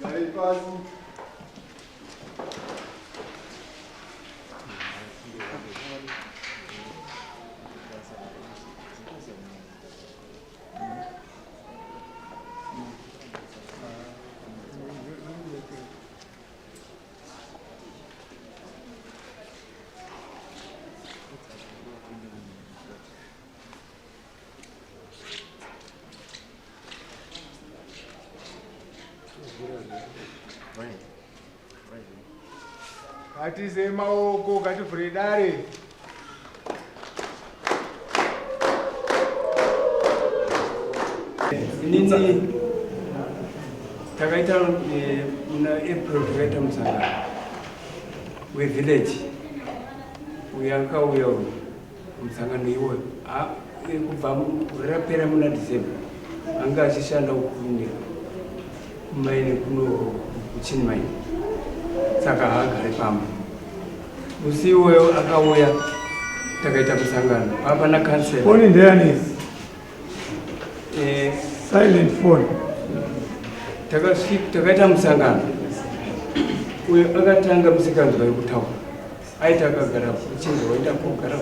Garai pasi. Ngatiise maoko, ngativhure dare. Inini takaita muna April takaita musangano wevillage uyo akauya uyu Musangano iwoyo kubva gore rapera muna December anga achishanda kukunde kumaini kuno kuchin mine saka haagare pamba musi iwoyo akauya takaita musangano papa na Foni ndeyani? Silent phone. Takasvika takaita musangano uyo akatanga musikanzwa yekutaura aiti akagara kuchinja waita kugara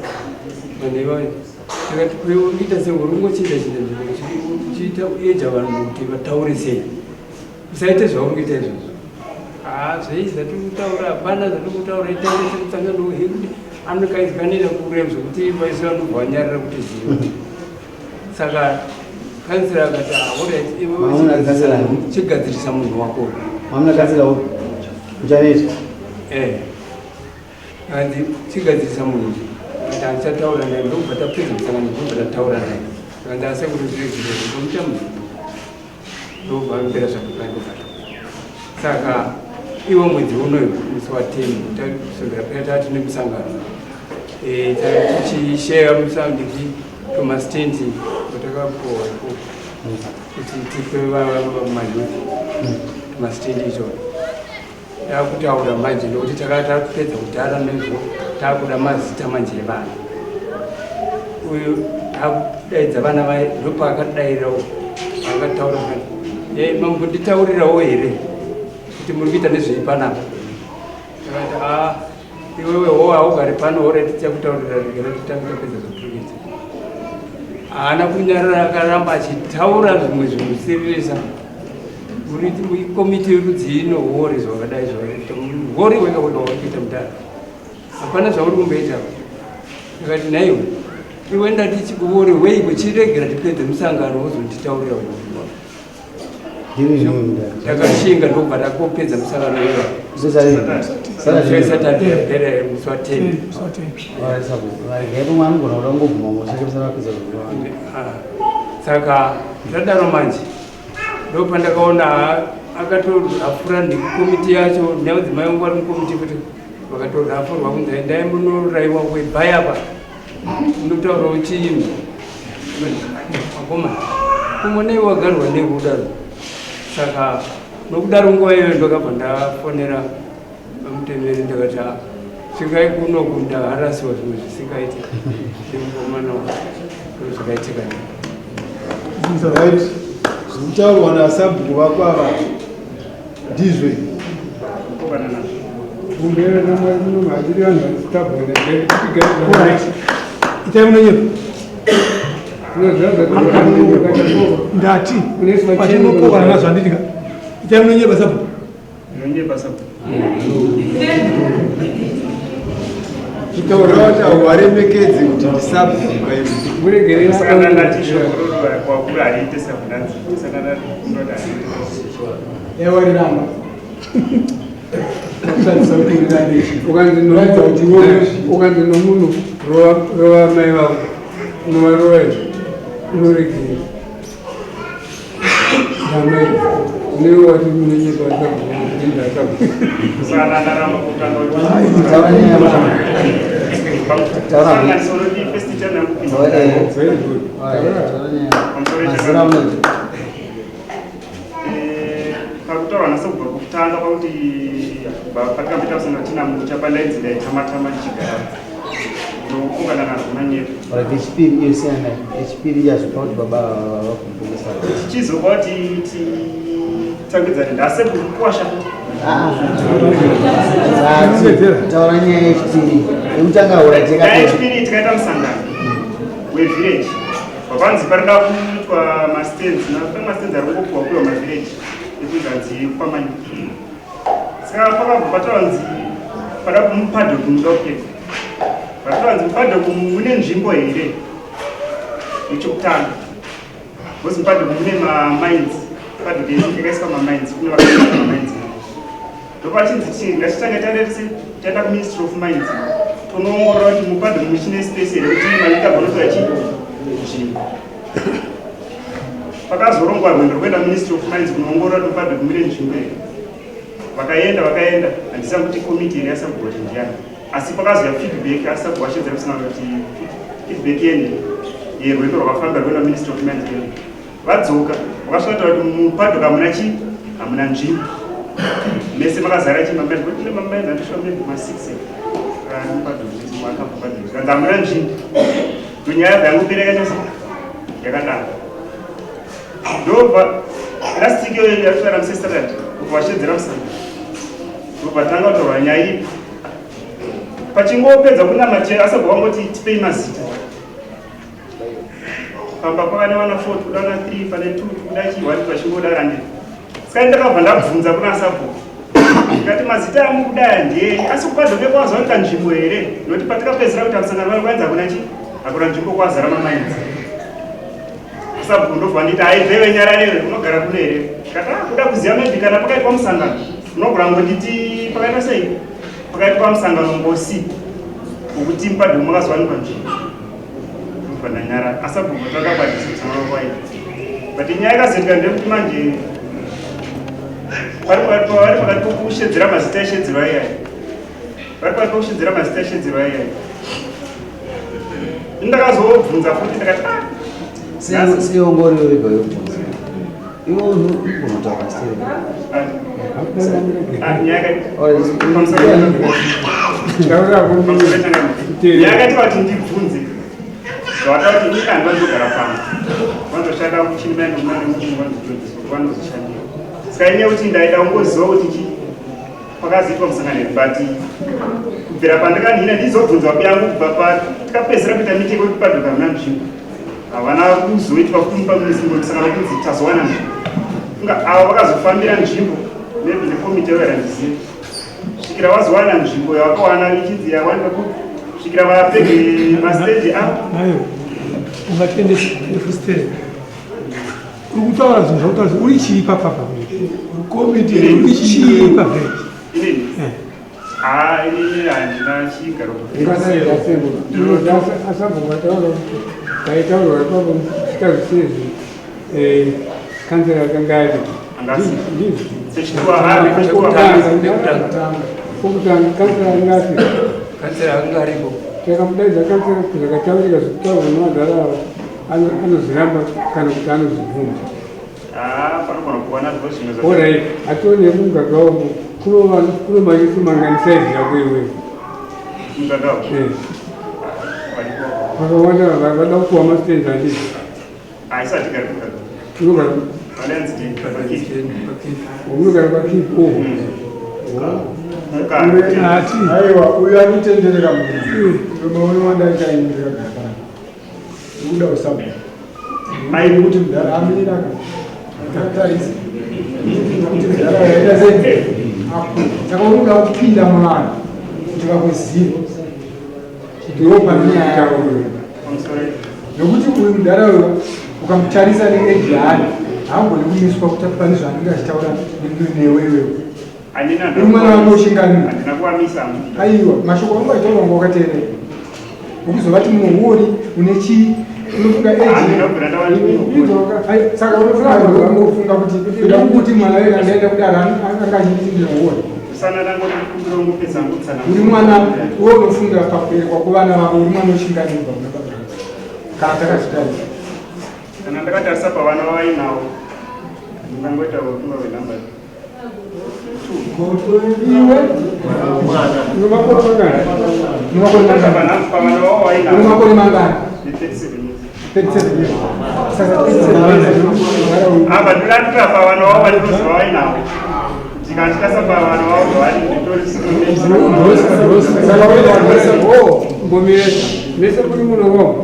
vanhu ivayo tikati kuita sei uri kungochinja chinja nzvimbo uchiita uedza vanhu kuti vataure sei usaite zvauri kuita izvozvo haa zvei zvatiri kutaura hapana zvatiri kutaura itaure semutsangano hekuti anokaizikanoita kure zvekuti vaisi vanobva vanyarira kuti ziva saka kansera akati alright iwe chigadzirisa munhu wako Mamuna kansela upi? Uchaneta. Eh. Hanzi chigadzirisa munhu ati handichataura naye ndokubva tapedza musangano ndokubva tataura naye kanzi asekuru zviregere ndomuita munhu ndokubva apera zvakakandobva saka iwo mwedzi unoyu musi wa 10 tasondera pera tati nemusangano eh, tichisheya musangano tumastendi watakapuwa ikoko kuti tipe mayouth tumastendi ichona Takutaura manje nokuti takanga tapedza kudhara nezvo takuda mazita manje evana. Uyu takudaidza vana vaye ndopaakadairawo akataura kuti eh mambonditaurirawo here kuti muri kuita nezvei panapa. Takati ah iwewe ho haugari pano hore tichakutaurira regera titange tapedza zvatiri kuita. Haana kunyarara akaramba achitaura zvimwe zvinosiririsa. Muri komiti yerudzii inohori zvakadai zvakaita hori wega wega wauri kuita mudhara hapana zvauri kumboita ndikati nhaiwe iwe ndati hori hweiko chiregera tipedze musangano wozonditaurira ndakashinga ndobva ndakopedza musangano iwa Saturday musi wa 10 saka zvadaro manje Ndopandakaona akatorafura nekomiti yacho nemudzimai wangu vari mukomiti kuti vakatorafurwa kunzi endai munoraiwa kwebhai apa munotaurawo chiini akoma kumwe nei wagarwa nekudaro saka nokudaro nguva iyoyo ndakabva ndafonera vamutemeri ndakati ah, svikai kuno kundaharasiwa zvimwe zvisingaite nemukomana zvakaitika. Right, zvikutaurwa nasabhuku vako ava ndizvo. Itai munonyepa. Ndati patinopokana nazvo handiti ka. Itai munonyepa sabhuku. Unonyepa sabhuku. Kutaura kuti hauvaremekedzi kuti ndisabhuku Muregerei Saka ndati shoko roro kwakura hariite sabhuku saka ndati hariite. Ewa riramba. Ukanzi nomunhu rova mai vako unovarova here unoregera. Newe wati munonyepa asabhuku asabhuku. Saka ndaramba kutanga Taura nyaya baba. Taura. kusanganiswa noti first time yangu kupinda. Very good. Taura nyaya. Mazira munoita. Pakutaura nasabhuku kutanga pakuti patikambita kusangana tina mucha pandainzi ndaitamatama ndichigara ndokungana nazvo manyepo. Alright, yechipiri iyo siyana nayo. Yechipiri yazvipa kuti baba vakumbokesa. Tichizopa kuti titangidzane ndasebhuku kukwasha. Taura nyaya yechipiri. Yekutanga ura Nyaya teka. yechipiri tikaita musangano wevillage papanzi parida kuitwa mastands pane mastands ari kungopuwa kuiwa mavillage ekunzi hanzi kwamanyika. Saka pakabva patawanzi pada mupaddock munoda kupfekwa, patawanzi mupaddock mune nzvimbo here yechokutanga, because mupaddock mune mamines, paddock yakaiswa mamines, kune vakaisa mamines. Ndopachinzi chii, ngachitanga taendese taenda kuMinistry of Mines tonoongorora kuti mupaddock muchine space here kuti manyika gonotora chii nzvimbo. Pakazorongwa rwendo rwekuenda Ministry of Mines kunoongorora kuti mupaddock mune nzvimbo here. Vakaenda vakaenda, handisa kuti komiti here yasabhuku kuti ndiani, asi pakazouya feedback asabhuku ashedzera kusangana kuti feedback yeni yerwendo rwakafamba rwekuenda Ministry of Mines rwendo. Vadzoka vakasvika kuti mupaddock hamuna chii, hamuna nzvimbo, mese makazara chii mamines, kuti kune mamines andishuwa maybe ma6 mupaddock akabva paddock kanzi hamuna nzvimbo. Ndonyaya dzangopera yakaita sei yakadaro. Ndobva last week iyoyo yatosvara musi Saturday, ubva washedzera musangano, ndobva tanga kutaurwa nyaya iyi. Pachingopedza kunamate asabva wangoti tipei mazita pamba pava nevana 4, tikuda vana 3, pane 2, tikuda chi 1, pachingodara. Ndii saka ndakabva ndabvunza kuna sabhuku ndikati mazita amukudaya ndeyei, asi kupaddock kwazowanika nzvimbo here? Nokuti patikapedzisira kuita musangano vari kwanzi hakuna chi hakuna nzvimbo, kwazara mamines. Sabhuku ndobva nditi haibvewe nyararewe unogara kuno here? Kati "Ah, kuda kuziva maybe kana pakaitwa musangano unogona ngonditi pakaita sei, pakaitwa musangano ngosi wokuti mupaddock makazowanikwa nzvimbo." Ndobva ndanyara, asabhuku takabadisa musangano kwaita. But nyaya yakazoitika ndeyekuti manje vari pakati pokushedzera mazita eshedzerwa iyai, vari pakati pokushedzera mazita eshedzerwa iyai, ndakazobvunza futi ndakati ah, Seiongororo yega yobvunza. Iwe unotaura sei? Ah, nyaya Taura. Yakaita kuti ndibvunze zvavataura kuti nyika handivandogara pano, vandoshanda kuchinivanozoshandira. Saka inyaya kuti ndaida kungoziva kuti chi pakazoitwa musangano here, but kubvira pandakanhina ndizobvunzwa yangu kubva patikapedzisira kuita miteko kuti paddock hamuna nzvimbo, havana kuzoitwa kumupa musangano kunzi tazowana nzvimbo. Kunga ava vakazofambira nzvimbo maybe nekomiti yavo yarandiziva kusvikira vazowana nzvimbo yavakawana ichinzi yawanikwa kusvikira vapege masteji avo. Nayo ungatendesa efustere uri kutaura zvinhu zvakutaura uri chii papapa? Komiti. Uri chii pavillage? Inini? Ha, inini handina chigaro. Asabhuku ataura kuti paitaurwa ipapo zvikazvisezvi kansera akanga ari Angasi. Ndizvo. Sechikuwa. Kokutanga kansera anga asi Kansera anga aripo. Takamudaidza kansera kuti zvakataurika zvekutaurwa nevagara ava anozviramba kana kuti anozvibvuma. Ha, panogona kuwana zvo zvimwe. Alright, hatione mumuganga umu kuno mayouth mangani saizi yako iwewe? Mugagao? Eh, Varipo. Vakawanda vada kupuwa mastands, handiti? Haisi atigari mugagao. Unogara Valands Day. Unogara pakipi oho? Ati. Aiwa, uyu anotenderera munhu maone wandaita ini ndakagara panapa ndikuda usabhuku kuti mudhara amirira akatarisa kuti mudhara yaita sei. Saka uri kuda kupinda muvanhu kuti vakuzive ndo pane nyaya, nokuti uyu mudhara uyu ukamutarisa neage yaari haagoni kumiswa kuti pane zvaanenge achitaura newe iwewe. Uri mwana wangu ushingani. Handina kuwamisa. Aiwa, mashoko angu aitaura wanga wakateerera ukuzovati muhuri une chii. Unofunga age. Saka unofunga unofunga kuti kuda kuti mwana wega ndaenda kudaro anga achiti ndinoona. Uri mwana uwe unofunga pakuberekwa kwevana vako uri mwana uchinganibva kuna baba vako. Kana takazvitarisa. Kana ndakatarisa pavana vavainawo ndingangoita kunga wenhamba Iwe une makore mangani? Une makore mangani? Pavana vavo vainawo. Une makore mangani? 37 years. 37 years. Saka 37 years. Apa ndinoratidza pavana vavo vandinoziva vainawo. Ndikatyasa pavana vavo vari nditori Saka unoita Mbomiresa mese muri muno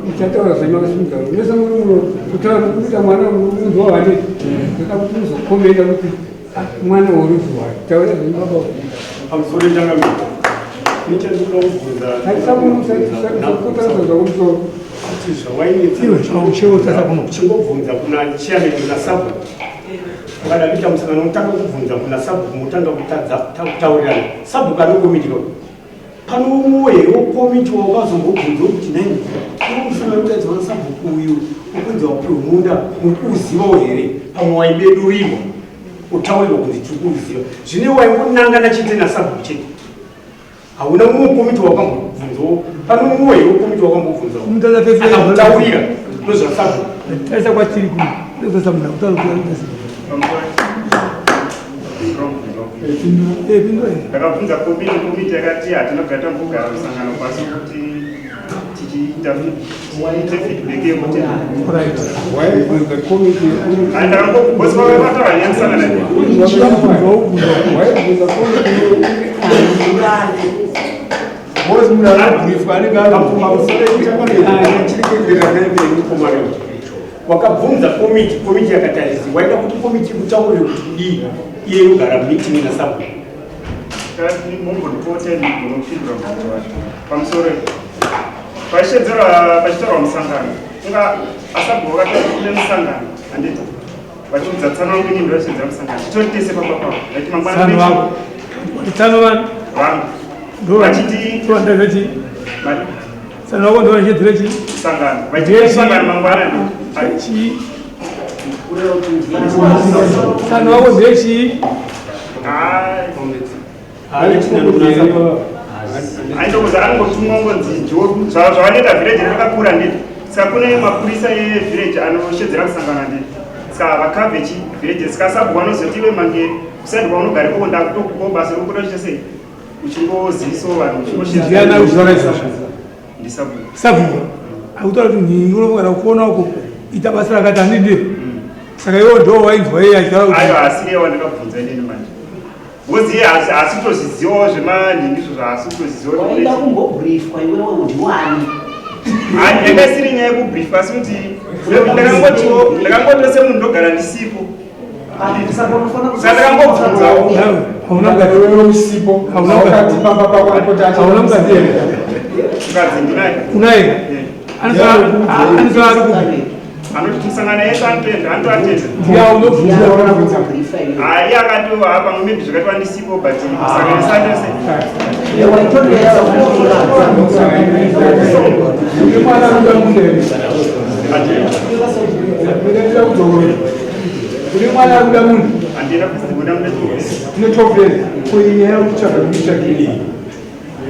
uchataura zvemasimudza mese muri muno kutaura kuita mwana unzwa wani ndoda kuti uzokomenda kuti mwana worudzi wani taura zvenyu baba. Pamusoro changamire, nichandinoda kubvunza Kutaura zvakumusoro kuti zvawainetsa Iwe, chauchewo tasa kuno. Chingobvunza kuna chairman kuna sabhuku. Ukada kuita musangano unotanga kubvunza kuna sabhuku, motanga kutadza kutaurirana. Sabhuku anokomiti ka pano umwe wokomiti waukazombobvunza kuti nai uri kufanira kutaidzwa nasabhuku uyu ukunzi wapiwe munda muri kuuzivawo here? Pamwe waibedurirwa utaurirwa kunzi tiri kuuziva, zvine waingonangana chete nasabhuku chete. Hauna mumwe komiti wakambobvunzawo? Pano mumwe here wokomiti wakambobvunzawo akakutaurira ndozvasabhuku? Tarisa kwatiri kuno. Ndozasa munhu akutaura kuti pindura. Ndakabvunza komiti, komiti yakati hatina kubva tambogara musangano pasi kuti tichiita tiite feedback yekuti Right. Waibvunza komiti? Ndakangobosi vakataura nyaya musangano. Waibvunza komiti? Boss munhu anobriefwa anenge ari Chiri kuenderera mberi mukomana, wakabvunza komiti, komiti yakatariswa, waida kuti komiti ikutaurire kuti kudii iye yogara meeting nasabhuku? Mumbondipota ndinopindura mubvunzo wacho. Pamusoro pachishedzerwa pachitaurwa musangano, unga asabhuku vakataura kune musangano, handiti? Vachiudza tsano vangu, inini ndovachishedzera musangano, titori tese pamba pavo, vaiti mangwana Tsano vako. Tsano vanhu. Vangu. Vachiti Ndozvati. Tsano vako ndovachedzera chi? Musangano. Vachiti musangano mangwana. Chi. Tsano vako ndechi? Aindokuza anongotumwa ngonzi zvavanoita village rakakura, nditi? Saka kune mapurisa evillage anoshedzera musangano, handiti? Saka vakabve chi village, saka sabhuku vanozoti iwe mange kuside kwaunogara ikoko ndakutokupawo basa rekuti uchiita sei, uchingozivisawo vanhu. Ndiani akuzvara izvozvo? Ndisabhuku. Sabhuku akutaura kuti nhingi unofana kuona uko ita basa rakati, handidi? Saka iwo ndo wainzwa iye achitaura kuti Aiwa, asi iye wandakabvunza inini manje, because iye haasi kutozvizivawo zvemanhingi izvo, zvaasi kutozviziva. Waida kumbobriefwa iwewe ndiwani? Yanga isiri nyaya yekubriefwa, asi kuti ndakangotiwo ndakangotiwo semunhu ndogara ndisipo, saka ndakangobvunzawo. Hauna mukadzi? Wewe usipo. Hauna mukadzi? Wakati pamba pako anopota Hauna mukadzi here? Mukadzi ndinaye. Unaye? Anotora ari kupi? Anoti musangano yese anotoenda, anotoatenda. Ndiya unobvunza? Hayi, akati pamwe maybe zvakati wandisipo, but musangano yese anotose. Une mwana anoda munda here? Ndinoda kudzokorora. Une mwana anoda munda? Handina kuzibuda mune. Tine 12 years. Ko inyaya yekutsvaga kuitsvagirei?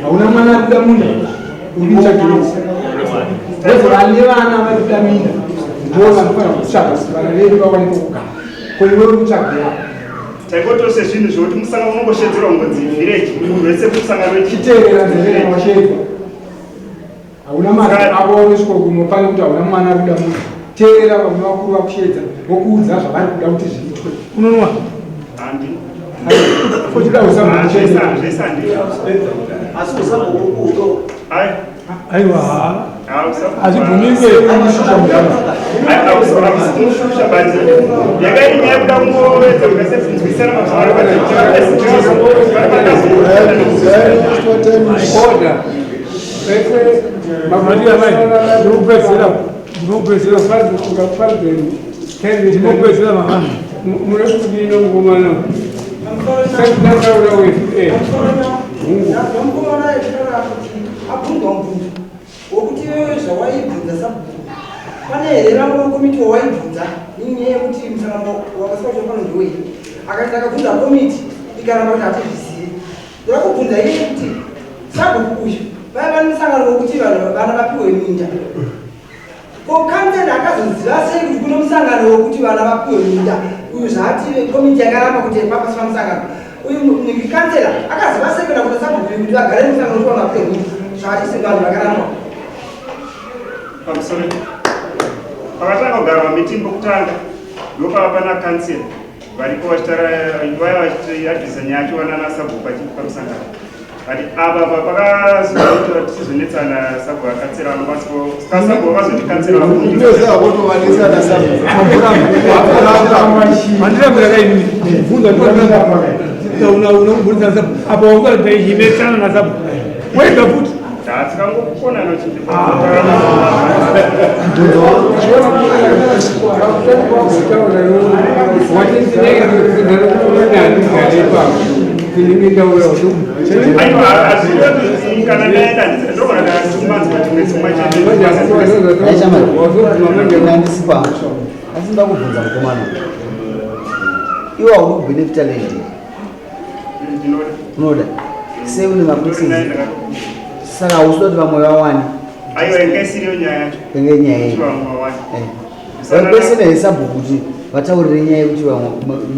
Hauna mwana anoda munda, uri kuitsvagirei? Ndozvo vane vana vari kuda minda ndo vanofanira kutsvaga kuti vana vedu vawane pokugara. Ko iwe uri kutsvagira? Taingotose zvinhu zvokuti musangano unongoshedzerwa ngonzi village munhu wese kumusangano. Chiteerera nzeve washeedzwa. Hauna mari avo unosvika kuno pane kuti hauna mwana ari kuda munhu. Teerera vamwe vakuru vakusheedza vokuudza zvavari kuda kuti zviitwe. Unonwa? Handi. Kochida usamuchedza. Zvese handi. Asi usabhuku Ai. Aiwa, hazvibvumirwe. Akushusha, but yakaini nyaya yekuda kungoedza kukasekunzwisana mazuva. Order. Ndinokupedzera, ndinokupedzera, ndinokupedzera mama. Mune kudini mukomana? Sakutaura wetu. Mukomana echitaura kuti abvunzwa mubvunzo. Wokuti iwewe zvawaibvunza sabhuku, pane here vamwe vekomiti wawaibvunza nenyaya yekuti musangano wakaswa kuti pano ndewei? Akati ndakabvunza komiti ikaramba kuti hatizvizivi. Ndoda kubvunza iye kuti sabhuku uyu vaiva nemusangano wekuti vanhu vana vapiwe minda. Ko kansela akazoziva sei kuti kune musangano wekuti vana vapiwe minda? Uyu zvaati komiti yakaramba kuti papasina musangano. Uyu munhu kansela akaziva sei kuenda kuna sabhuku uyu kuti vagare musangano wekuti vanhu vapiwe minda? Zvaati vanhu vakaramba. Pamusoro pakatanga kugarwa meeting pokutanga ndopava pana kansela varipo vachitara vaya vachiadresa nyaya yacho vanana sabhuku vachipa musangano. But apa pa pakazoita tichizonetsana sabhuku akatsera vanokwanisa sabhuku vakazoti kansela. Handirambira kaini bvunza unobvunza sabhuku apa wakuti ndaihinetsana nasabhuku wega futi. Tikangokonana. Aiwa, hazvinoti kana ndaenda ndogona ndatumanzwa chimwe chimwe. Handisipa, asi ndoda kubvunza mukomana, iwe haudi kubhenefita land? Unoda sei? Une maquestions, saka hausi kuti vamwe vawane? Aiwa, inga isiriyo nyaya yacho. Inge nyaya iyi. Kuti vamwe vawane. Vese nehesabhuku kuti vataurire nyaya yekuti vamwe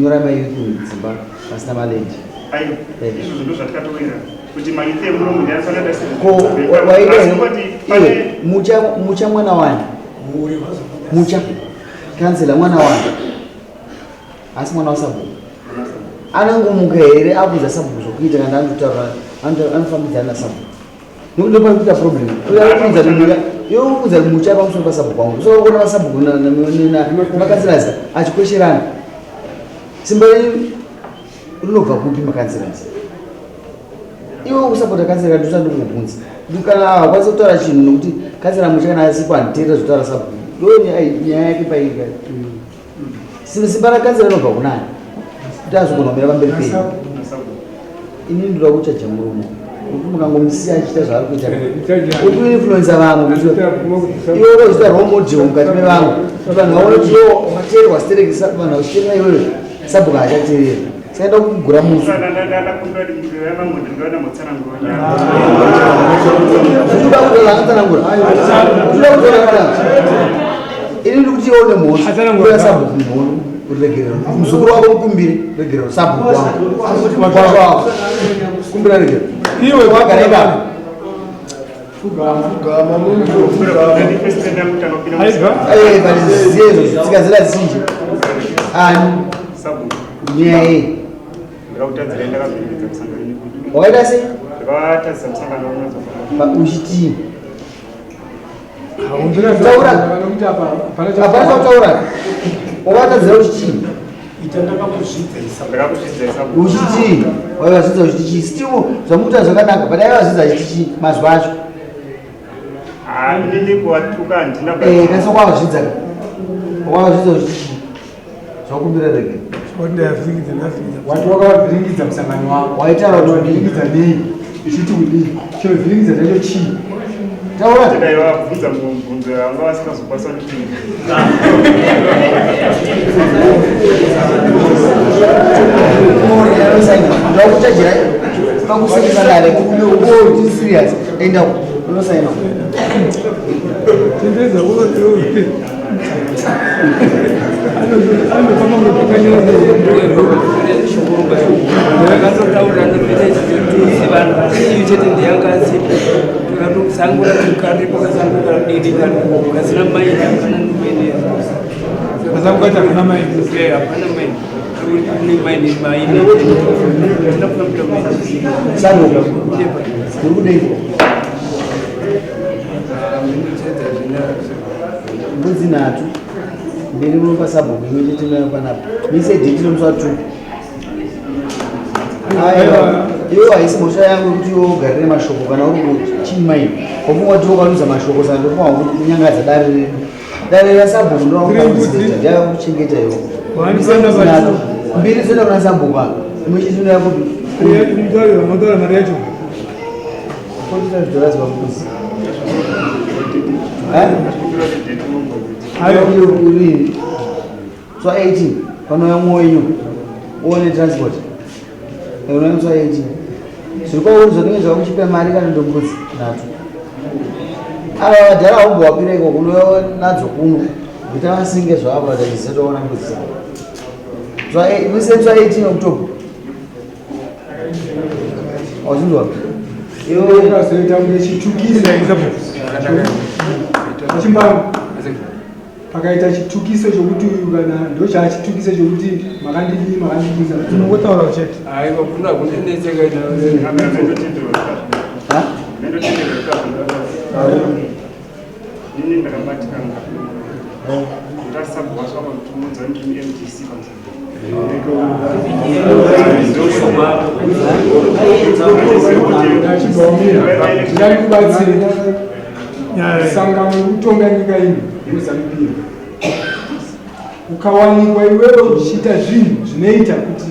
nyora mayouth mudzimba vasina maland. Aiwa, izvozvo ndo zvatikatowira kuti mayouth emuromo ndianofanira. Ko waida iwe mucha mucha mwana wani mucha kansela mwana wani asi mwana wasabhuku anangomuka here abvunza sabhuku zvokuita kana anotaura anofambidzana nasabhuku? Nekuti ndopari kuita problem. Uyo arikuunza mucha, iwe uri kuunza mucha pamusoro pasabhuku wangu, so kuona vasabhuku nemakanselasi achikwesherana, simba renyu rinobva kupi makanselasi? Iwe usapota kansela, ndosati ndikubvunza kana hakwanisi kutaura chinhu nokuti kansela mucha kana asipo handiteerera zvotaura sabhuku. Ndo nyaya yake paika. Simba rakansela rinobva kunani kuti azogona kumira pamberi penyu? Ini ndoda kuchaja murume kuti mukangomusiya achiita zvaari kuita, ukuinfluensa vamwe kuti iwe ukazoita role model mukati mevamwe, vanhu vaone kuti iwe wakateerwa stereki, vanhu vachiteerera iwewe, sabhuku haachateerera. Saka ndoda kugura musu. Ndakumbira kuti vamwe ndingamotsanangura. Unoda kutaura, akatsanangura. Unoda kutaura, akatsanangura. Ini ndiri kuti iwe une mhosva uya sabhuku mhoro ruregerero, muzukuru wako mukumbire regerero, sabhuku wangu wako wako kumbira regerero. Iwe wagara ipapo. Pfugama muntu, pfugama. Eh, but ziye tsika dzira dzinji ani nyaya iyi. Ndakakutadzira, ndakavhiringidza musangano. Wakaita sei? Ndakatadzisa musangano unozofamba. Uchitii? Taura. Hapana kutaura, wakatadzira uchitii? Ita ndakakuzvidza. Ndakakuzvidza. Uchitii? Waivazvidza uchiti chii? Still zvamukuita zvakanaka, but aivazvidza achiti chii mazwi acho? Inini kuwatuka handina. Eh, kasi wakazvidza, wakazvidza uchiti chii zvakumbira rege? Wati wakavhiringidza musangano wako. Waitaura kuti wavhiringidza nei? Ichiti kudii? Chinovhiringidza chacho chii? Taura. Dai vabvunza mubvunzo vanga vasingazokwanisa kundipindura. Ndakuchajira pakusekesa dare kuti serious, enda unosaina. Tendeza. Ndakatotaura ndoita vanhu iyo chete ndiyangasipo sango ratukaripo kasango kadidi kasina maini, hapana maini. Kasango kacho hakuna maini. Hapana maini, kune maini maini. Sango uri kudei? Mbudzi nhatu mberi munopa sabhuku, imwe chete nayo panapa, mise date nomusi wa 2. Aiwa, iwe haisi mhosva yangu yekuti iwe ugarire mashoko. Kana uri kuchimaini wafunga kuti ukaluza mashoko, saka ndofunga kuti kunyangadza dare redu, dare rasabhuku ndoakuchengeta iwo. Mbiri dzoenda kuna sabhuku apa, imwe chete inoya kupi? Mataura mari yacho. $45 pambudzi. So 18 panouya mumwe wenyu uone transport unouya musi wa 18 zviri kwauri zvatinge zvakuchipa mari kana ndombudzi nhatu ava vadhara haumbo wapira iko kunouya nadzo kuno kuita vasinge zvavo vatachizotoona mbudzi dzavo mise musi wa 18 October wazvinzwa? Iwe ukazoita kunge chitukiso chimbangu pakaita chitukiso chokuti uyu kana ndochaachitukiso chokuti makandidii makandidii. Tinongotaura chete. Aiwa, kuna kundinetseka. Ha? Ini ndakabatikana ndasabhuwaswa pakutumudza ndiri MDC pamusana. Ndingari kubatsira sangano rekutonga nyika ino reZANU PF. Ukawanikwa iwewe uchiita zvinhu zvinoita kuti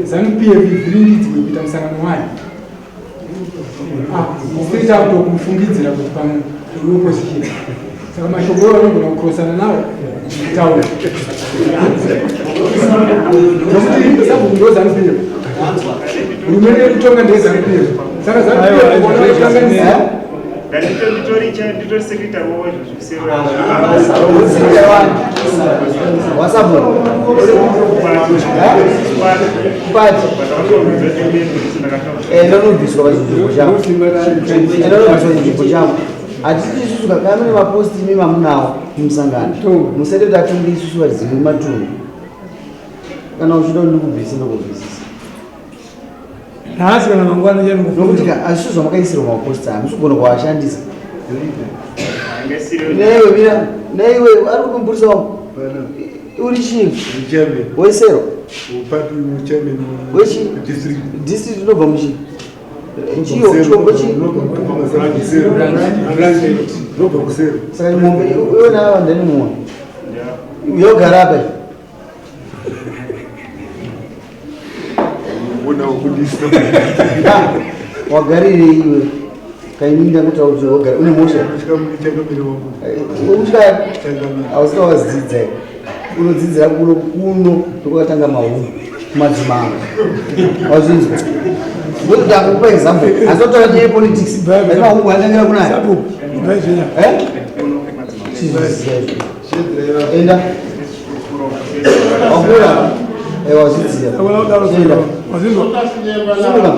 ZANU PF ivhiringidzwe kuita musangano wayo, straight out kumufungidzira kuti pamwe uri opposition. Saka mashoko iwo anogona kukrosana nawo kutaura nokuti sabhuku ndo ZANU PF, hurumende yekutonga ndeZANU PF. Saka ZANU PF Nditori secretary wavo izvozvo. Wasabhuku pati ndonobviswa pachinzvimbo chako, ndonobviswa pachinzvimbo chako. Hatisi isusu kakaya mune maposti imi mamunawo mumusangano, musati kuti atonge isusu varidzi vematunhu. Kana uchida kuti ndikubvise, ndokubvisisa. Nhasi kana mangwana. Nokuti ka hazvisi zvamakaisirwa maposti aya, musigona kuashandisa. Neiwe mira, neiwe ari kukumburisa wangu, uri chii wesero wechi district unobva muchi chiyo chombo chi? Saka mombe iwe nava ndani mumwe yogara apa. Wagarirei iwe? Kaini ndakutaura kuti wagara une mhosva. Utya hausika wadzidza, unodzidzira kuno. Kuno ndokwakatanga mahumu kumadzimambo, wazvinzwa? Ndokuti ndakupa example, asi wataura nyaya yepolitics, asi mahumu atangira kunaya. Enda, wakura, wazvidziya. Wazvinzwa? Enda.